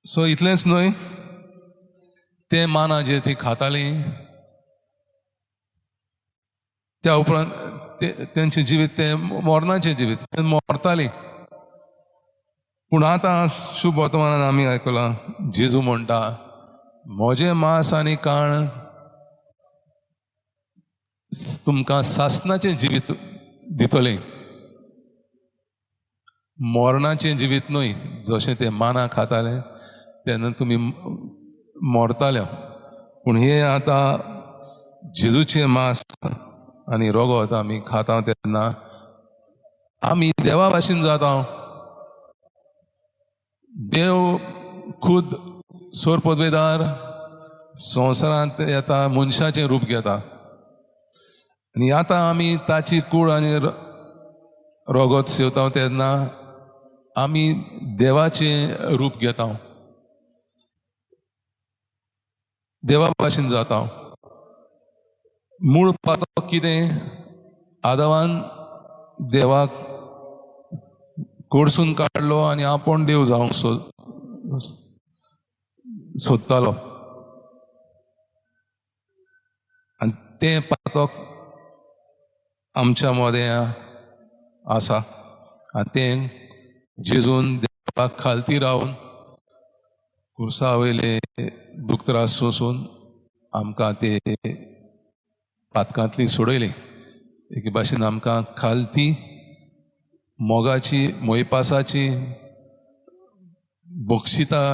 So इतलेंच न्हय, तें माना जे ती खातालीं त्या उपरांत तेंचें जिवीत तें मरणाचें जिवीत, तें मरतालीं. पूण आतां शुभ वर्तमानान आमी आयकलां, जेजू म्हणटा, म्हजें मांस आनी काण तुमकां सासणाचें जिवीत दितलें, मरणाचें जिवीत न्हय. जशें ते माना खाताले तेन्ना तुमी मरताले, पूण हे आतां जेजूचें मांस आनी रगत आमी खाता तेन्ना आमी देवा भाशेन जाता. देव खुद सोर पदवेदार संवसारांत येता, मनशाचें रूप घेता आनी आतां आमी ताची कूड आनी रगत सेवता तेन्ना आमी देवाचें रूप घेता, देवा भाशेन जाता. मूळ पातक कितें? आदावान देवाक कोडसून काडलो आनी आपूण देव जावंक सोदतालो आनी तें पातक आमच्या मदें आसा आनी तें जेजून देवाक खालती रावन खुर्सा वयले दुख त्रास सोंसून आमकां ते पातकांतली सोडयली. एके भाशेन आमकां खालती मोगाची, मोयपासाची बक्षितां